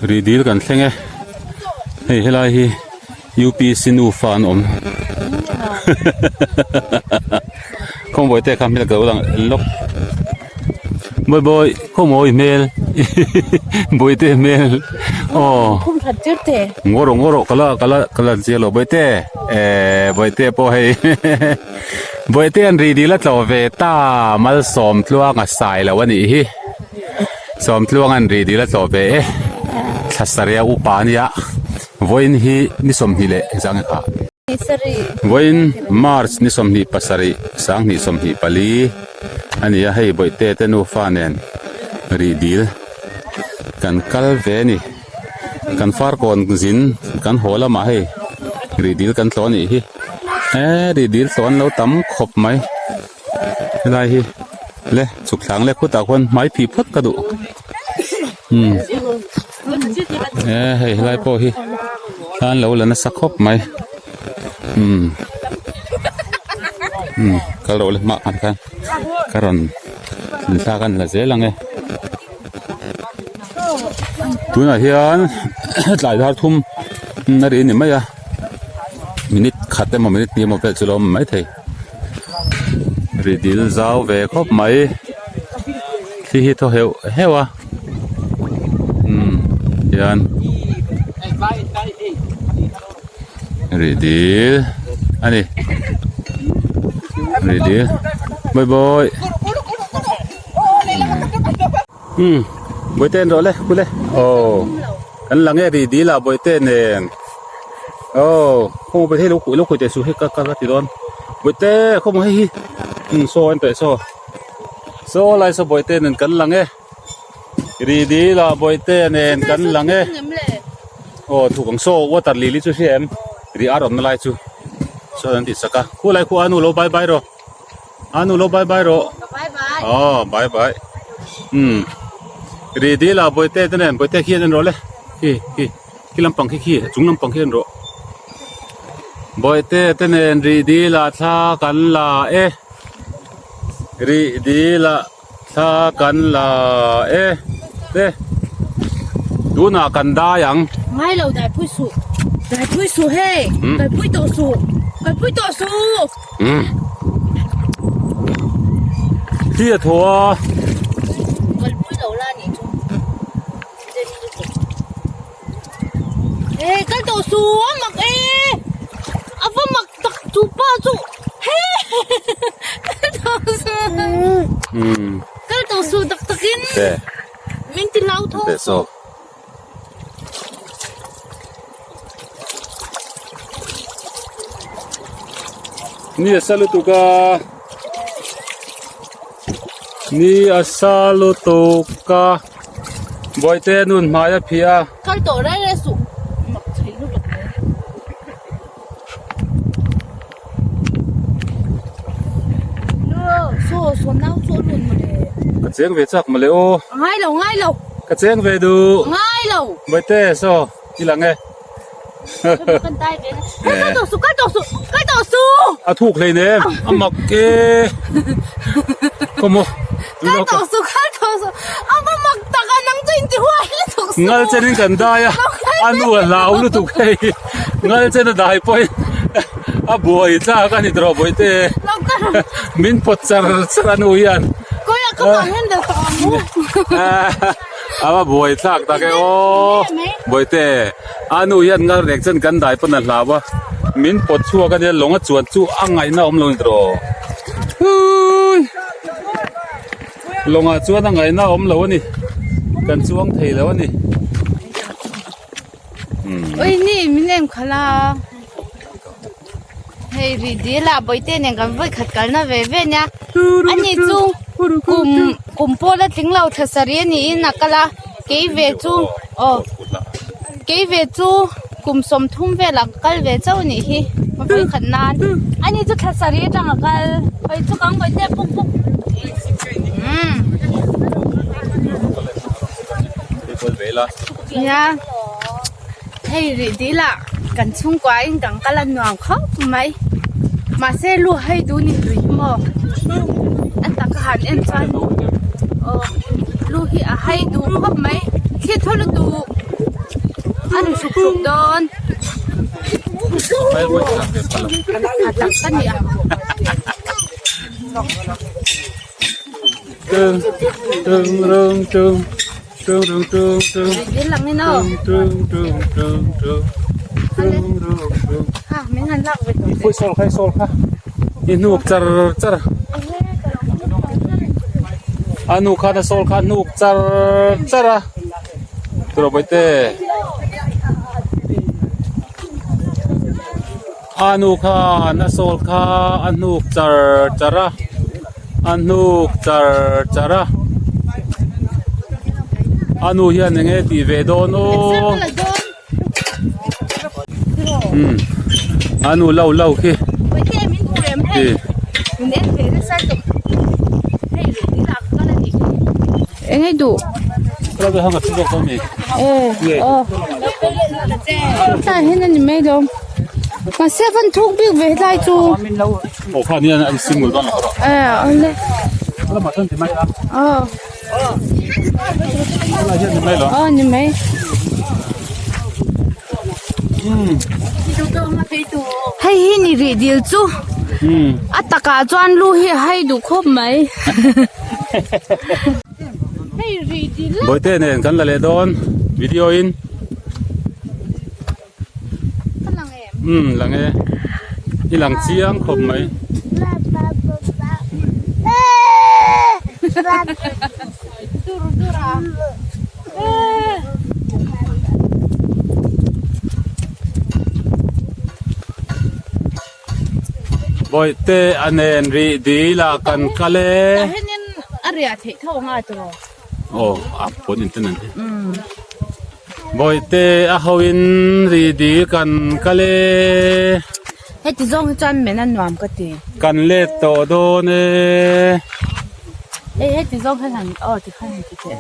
Rih dil kan thleng e hei helai hi UPC nufa an awm khawngbawi te kha hmel ka lo lang lawk bawi bawi khawmawi hmel bawihte hmel aw ngaw rawh ngaw rawh ka la ka la ka la chiah lo bawihte eh bawihte pawh hei bawihte an rih dil a tlawh ve ta malsawm tluang a sai lo a nih hi. Sawmtluang an rih dil a tlawh ve e. Thla sarih a upa a nia. Vawiin hi ni 20 leh engzah nge kha? Vawiin March ni 27 2024 a ni a, hei Bawihte te nufa nen rih dil kan kal ve a ni. Kan farkawn zin kan haw lamah hei rih dil kan tlawh a nih hi. Eee rih dil tlawh an lo tam khawp mai. Helai hi le chhuk thlang le khutah khuan hmai phih phawt ka duh umm e hei helai pawh hi thla an lo la nasa khawp mai umm umm kal rawh le hmah khan khan ka rawn thla kan la zel ang e tunah hian tlai dar thum a ri a ni mai a minute khat emaw minute hnih emaw vel chu lo awm maithei. Ri dil zau ve khawp mai thli hi thaw heuh heuh a umm hian ri dil a ni ri dil bawi bawi umm bawihte en rawh le kule aw kan lang e ri dil ah bawihte nen aw khaw hei lo lo khawi teh suh hei ka ka ti dawn bawihte khaw maw hei hi umm saw en tawh saw saw lai saw bawihte nen kan lang e ri dil ah bawihte nen kan lang e aw thuk ang saw water lily chu hria em ri ar awmna lai chu saw an tih sak a khulai khu a nu lo bye bye rawh. A nu lo bye bye rawh. Bye bye. Oh bye bye. Um. Ri dil a boite te nen boite khi an rawh le. Khi khi khi lampang khi khi chung lampang khi an rawh. Boite te nen ri dil a thla kan la e. Ri dil a thla kan la e. Te. Tunah kan dai ang. Ngai lo dai pui suh. Dai pui suh hei. Dai pui tawh suh. Dai pui tawh suh. Umm. Thli a thaw a. Kal pui lo la nih chu. Hey, kal tawh suh a mak e. A va mak tak chu pa chu. Hey, kal tawh suh. Umm. Kal tawh suh tak takin. Te. Min ti lau tho. Te so. Ni a sa lutuk a ni a sa lutuk a bawihte nun hmai a phih a. Kal tawh reng reng suh mak thei lutuk mai. Saw saw nau chu a lut mawle. Ka cheng ve chak mawle aw. Ngai lo ngai lo. Ka cheng ve duh. Ngai lo. Bawihte saw i lang e. Kan tai ve. Kal tawh suh kal tawh suh kal tawh suh. A thuk hlei nem a mak e. Khawmaw. Kal tawh suh kal tawh suh a va mak tak a nang chu in ti huai lutuk suh. Ngal chen in kan dai a a nu a hlau lutuk hei ngal chen a dai pawh in a buai tlak a ni tawh bawihte min pawt char char a nu hian. Kawia ka vang hian deuh tawh ang u. A va buai thlak tak e aw bawihte a nu hian ngal rek chen kan dai pawn a hlau a min pawt chhuak a nia lawng a chuan chu a ngaihna awm lo ni tawh. Lawngah chuan a ngaihna a awm lo a ni kan chuang thei lo a ni Ui ni min em khalh a hei rih dil ah bawihte nen kan vawi khat kalna ve ve nia ani chu kum kum pawh la tling lo thla sarih a niin a kal a kei ve chu aw kei ve chu kum sawmthum velah ka kal ve chauh a nih hi vawi khat nan ani chu thla sarih atang a kal hawi chu kang bawihte puk puk umm nia hei rih dil ah kan chhungkua in kan kal a nuam khawp mai mahse lu hei duh ni tui hi maw a taka han en chuan aw lu hi a hai duh khawp mai thli thaw lutuk. A ri hruk hruk dawn. A tak a ni a. Dil lang in aw. Ha min han lak ve tawh teh. Sawl kha sawl kha i hnuk char char a nu khan a sawl kha a hnuk char char a tiraw bawihte a nu khan a sawl kha a hnuk char char a a hnuk char char a a nu hian eng nge tih ve dawn aw. A nu lo lo khi Eng ei duh tlai hian a ni mai lo mahse a van thuk bik ve helai chu aw. Aw ni mai. Hei hi ni rih dil chu a takah chuan lu hi a hai duh khawp mai. Hei rih dil a. Bawihte nen kan la leh dawn video in. Ka lang em? Umm lang e. I lang chiang khawp mai. Dur dur a. Bawihte a nen rih dil a kan kal e. Tah hianin a riah theih tho ang a tiraw? Aw a pawn in ten an ti. Bawihte a ho in rih dil kan kal e. Heti zawng hi chuan men a nuam ka ti. Kan let tawh dawn e. Hei heti zawng hian han aw tikhan han ti teh.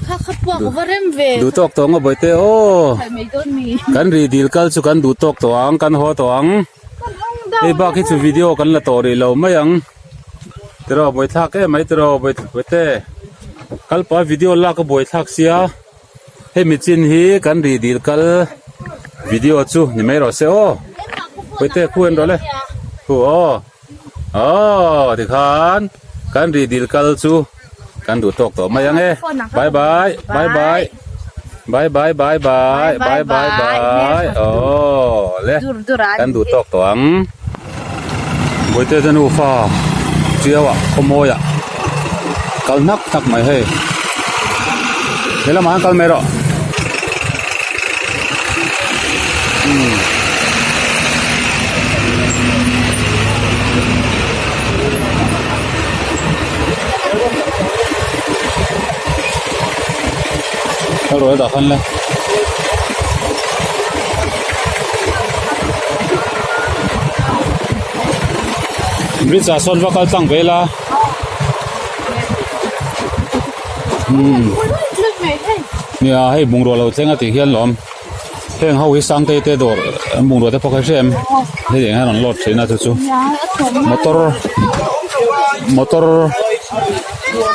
Kha kha puak va rem ve. Duh tawk tawh ang a bawihte aw. Khalh mai dawn mi. Kan rih dil kal chu kan duh tawk tawh ang kan haw tawh ang. Hei bak hi chu video kan la tawh rih lo mai ang. Tiraw buaithlak em mai tiraw bawihte. Kal pah video lak a buaithlak sia. Hemi chin hi kan rih dil kal video chu ni mai rawh se aw. Bawihte khu en rawh le. Khu aw. Aw tikhan kan rih dil kal chu kan duh tawk tawh mai ang e. Bye bye bye bye bye bye bye bye bye bye bye aw le kan duh tawk tawh ang. Bawihte te nufa chiau ah khawmawi ah kal hnak hnak mai hei he lamah hian kal mai rawh. Kal rawh e dah khan le. Bridge ah sawn va kal tlang ve ila. Nia hei bungrua lo thleng a tih hian lawm heng ho hi sangtei te dawr an bungrua te pawh kha hria em hei eng hian an load thin a chu chu motor motor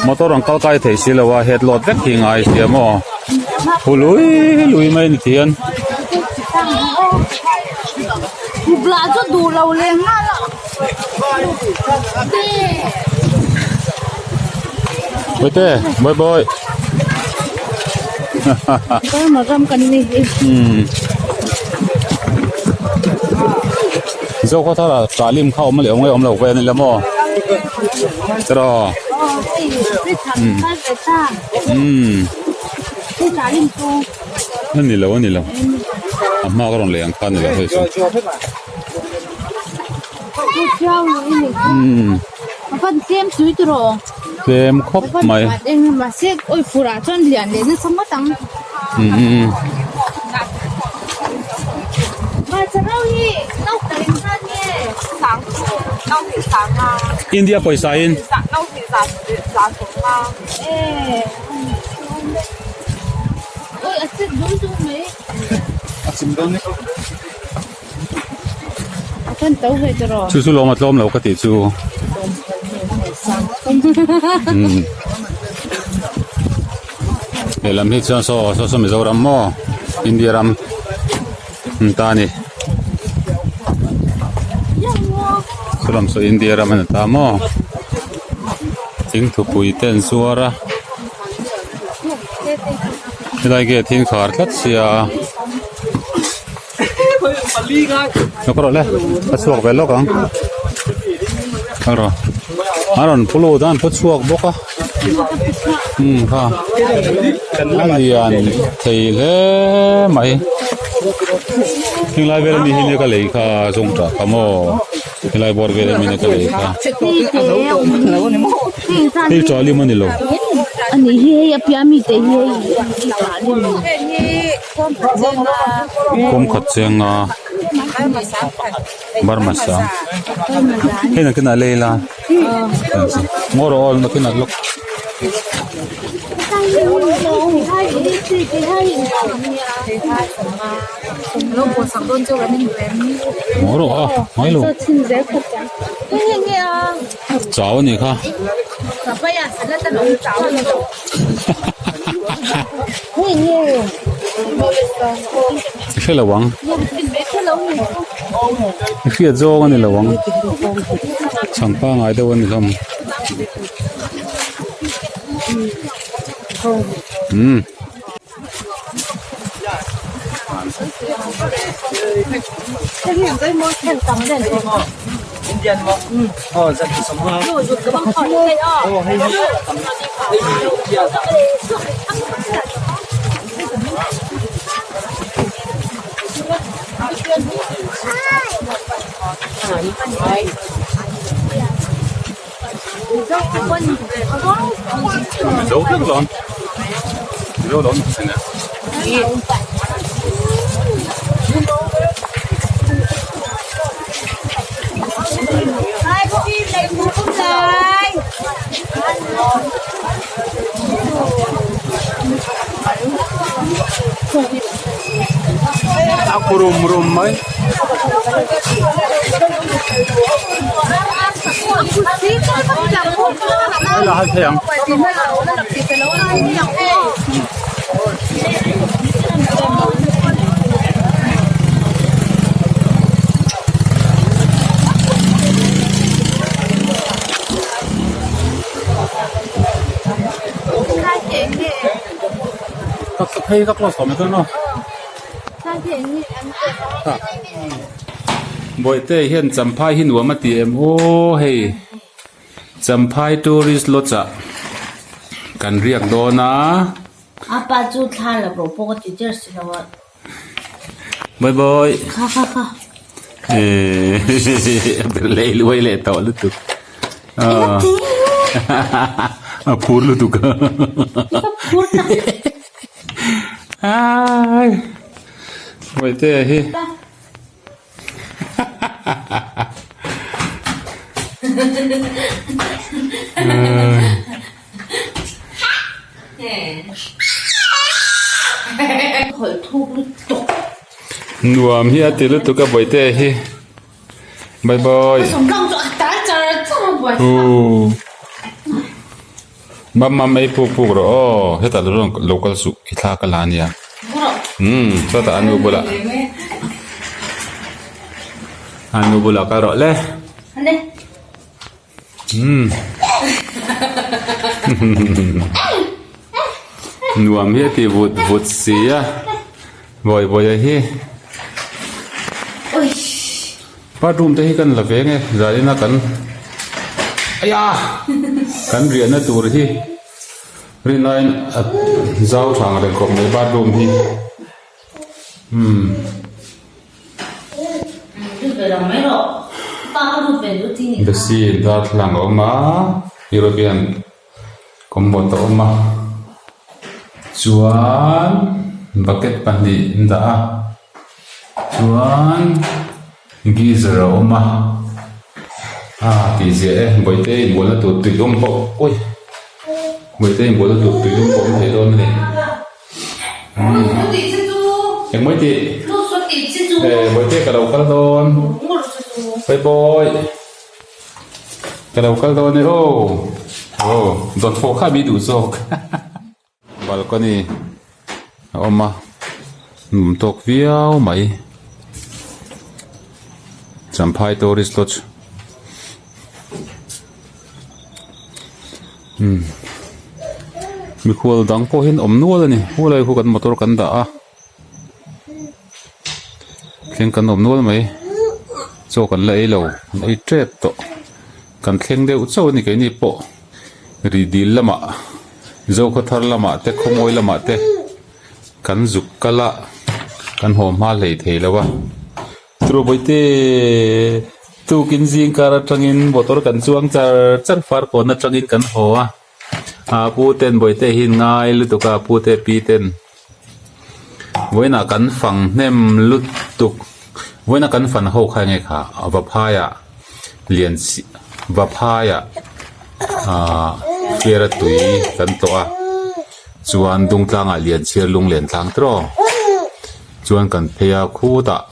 motor an kal kai thei si lo a head load vek hi ngai sia maw hu lui lui mai ni ti hian. Bawihte bawi bawi Zo khaw thar ah talim kha awm leh awm nge awm lo ve a ni lo maw tiraw a ni lo a ni lo a hma ka rawn lei ang kha a ni lo hei chu. Tlem khawp mai. India pawisa in. Chu chu lawm a tlawm lo ka tih chu. Lehlam hi chuan saw saw saw Mizoram maw India ram an ta a ni sawlam saw India ram an ta maw thingthupui te an zuar a helai gate hi an khar tlat sia. Lawk rawh le ka chhuak ve lawk ang kal rawh a rawn pu lut a an pu chhuak bawk a umm kha a lian thei hle mai heng lai vel ami hi nia ka lei kha zawngṭah kha maw helai bawr vel ami nia ka lei kha hei ṭah lim a ni lo. Kawm khat cheng a Burma sang hei nakinah lei la ngaw rawh aw nakinah lawk. Ngaw rawh a ngai lo chau a nih kha. I hre lo ang i hriat zawng a ni lo ang chhang pangai deuh a ni hlawm umm. Mizo vek lo Mizo lo ni sin e. A khu rum rum mai. Hei la hal thei ang. Ka phei ka close tawh mai dawn aw. Bawihte hian Champhai hi nuam a ti em aw hei Champhai tourist lodge ah kan riak dawn a. Apa chu thla la rawh pawh ka ti der si lo a. Bye bye. Kha kha kha. A ber leh luai leh tawh lutuk. A phur lutuk a. A phur tak. Ai. Bawihte hi. Nuam hi a ti lutuk a bawihte hi. Bye bye. Mam mam ei puk puk rawh aw hetah lo rawn lo kal suh i thla ka la ania umm chutah a nu bulah a nu bulah kal rawh le umm nuam hi a ti vut vut si a bawi bawi a hi Bathroom te hi kan la ve nge zanin a kan aiah kan riahna tur hi rinaiin a zau tha ang reng khawp mai bathroom hi umm. Basin darthlalang a awm a European commode a awm a chuan bucket pahnih an dah a. Chuan geyser a awm a ah tih ziah e bawihte inbualna tur tui awm pawh ui bawihte inbualna tur tui awm pawh awm thei dawn a ni eng mai tih eh bawihte ka lo kal dawn bye bye ka lo kal dawn e aw aw dawnfawh kha mi duh zawk. Balcony a awm a nuam tawk viau mai Champhai tourist lodge umm mikhual dang pawh hian awm nual a ni khulai khu kan motor kan dah a. Thleng kan awm nual mai chaw kan la ei lo kan ei tep tawh kan thleng deuh chauh a ni keini pawh ri dil lamah Zokhawthar lamah te khawmawi lamah te kan zuk kal a kan haw hma hlei thei lo a Trawbawite tukin zingkar atangin motor kan chuang char char far kawn atangin kan haw a ah pu ten bawihte hi an ngai lutuk a pu te pi ten. Vawiinah kan fang hnem lutuk vawiina kan fan ho kha enge kha vaphaiah lian si vaphaiah ahh fiara tui kan tlawh a chuan dungtlangah lian chhiar lung len tlang tiraw chuan kan phei a khutah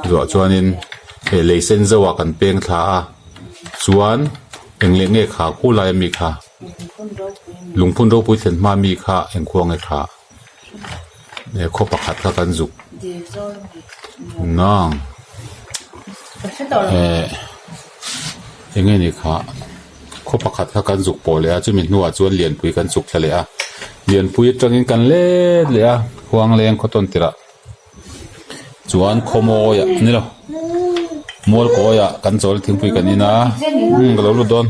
Zuah chuanin he lei sen zauhah kan peng thla a chuan eng leh nge kha khu lai ami kha lungphun ropui thlen hma mi kha engkhua nge kha he khaw pakhat kha kan zuk nang eh eng nge ni kha khaw pakhat kha kan zuk pawh leh a chumi hnuah chuan lianpui kan chuk thla leh a lianpui atangin kan let leh a khuangleng khaw tawn tirh ah chuan khawmawi ah ni lo mual kawi ah kan chawl thingpui kan in a umm ka lo lut dawn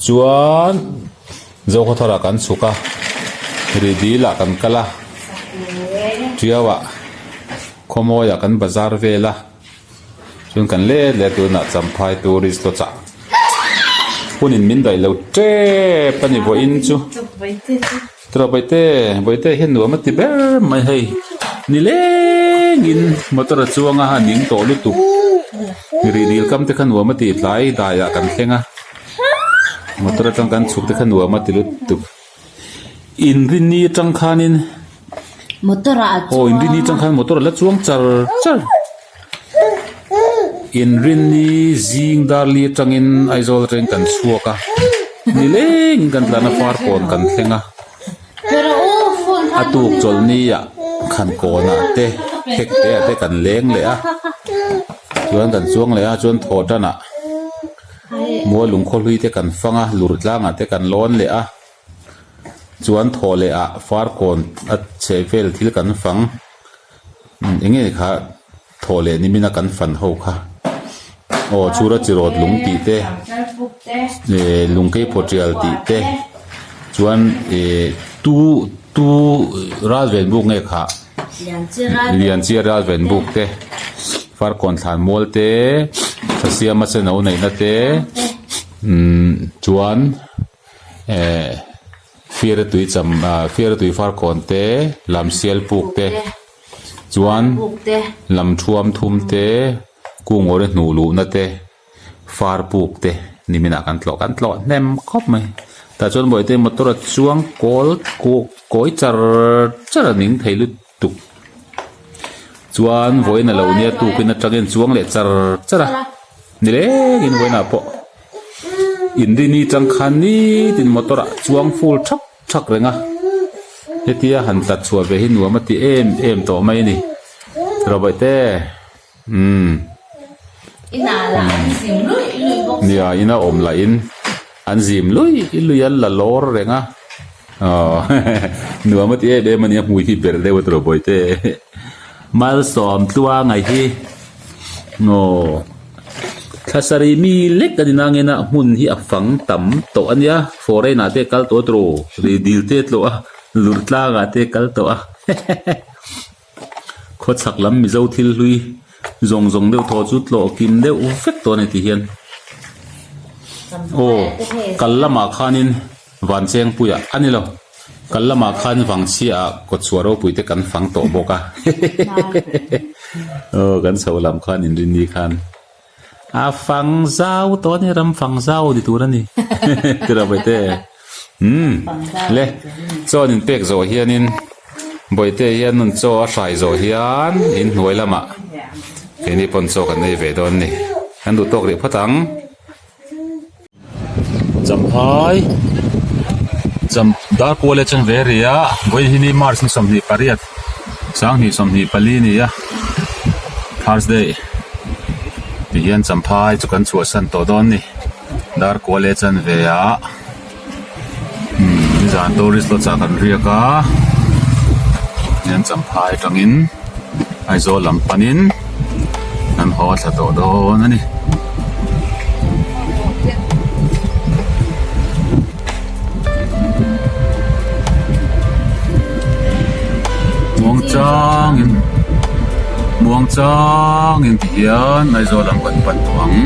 chuan zokhawthar ah kan chhuk a ri dil ah kan kal a tiau ah khawmawi ah kan bazar vel a. Chuan kan let leh tunah Champhai tourist lodge ah hunin min daih lo tep a ni vawiin chu tiraw Bawihte Bawihte hian nuam a ti ber mai hei nilengin motor a chuang a a ning tawh lutuk rih dil kam te kha nuam a ti tlai daiah kan thleng a motor atang kan chhuk te kha nuam a ti lutuk. Inrinni atang khanin Motor ah a aw inrinni atang khan motor a la chuang char char inrinni zing darli atangin Aizawl atangin kan chhuak a nilengin kan tlan a farkawn kan thleng a a tuk chawlhni ah khankawnah te khek te ah te kan leng leh a chuan kan chuang leh a chuan thaw tan ah. Mual lungkhaw hlui te kan fang a, lur tlangah te kan lawn leh a, chuan thaw leh ah farkawn a chheh vel thil kan fang, eng nge kha thaw leh nimin a kan fan ho kha, aw chhura chi rawt lung tih te, eh lungkei phaw tial tih te, chuan eh tu tu ral ven buk nge kha. Lianchia ral ven buk te, Farkawn thlan mual te, Thasiama cheno neihna te, umm chuan eh Fiara tui cham ah Fiara tui Farkawn te, Lamsial puk te, chuan Lamthuam thum te, Kungawrhi hnuh luhna te. Far puk te nimin ah kan tlawh kan tlawh hnem khawp mai tah chuan bawihte motor a chuang kawl kawi char char a ning thei lutuk chuan vawiin a lo nia tukin atangin chuang leh char char a nilengin vawiin ah pawh inrini tang khan nitin motor ah chuang full thak thak reng a hetia han tlat chhuah ve hi nuam a ti em em tawh mai a ni rawbawihte. Umm. Nia ina awm lah in an zim lui lui an la lawr reng a aw nuam a ti em em a nia hmui hi ber deuh a tiraw bawihte malsawm tluanga hi aw thlasarih mi lek a ni nangin a hmun hi a fang tam tawh a nia foreign ah te a kal tawh a tiraw ri dil te a tlawh a lur tlangah te a kal tawh a hehehe. Khawchhak lam Mizo thil hlui zawng zawng deuh thaw chu tlawh kim deuh vek tawh a ni ti hian aw kal lamah khanin Vanchengpuia a ni lo kal lamah khan Vangchhia ah kawtchhuah ropui te kan fang tawh bawk a hehehe aw kan chho lam khan inrinni khan a fang zau tawh a ni ram fang zau ni tur a ni tiraw Bawihte umm le chaw an inpek zawh hianin Bawihte hian nun chaw a hrai zawh hian inhnuai lamah keini pawn chaw kan nei ve dawn a ni kan duh tawk rih phawt ang. Champhai cham dar kual atang ve ri a vawiin hi ni march ni 28 2024 a ni a thursday ti hian champhai chu kan chhuahsan tawh dawn a ni dar kual leh chanve ah umm nizan tourist lodge ah kan riak a tihian champhai atangin Aizawl lam panin kan haw thla tawh dawn a ni. Muang changin muang changin ti hian Aizawl lam kan pan tawh ang.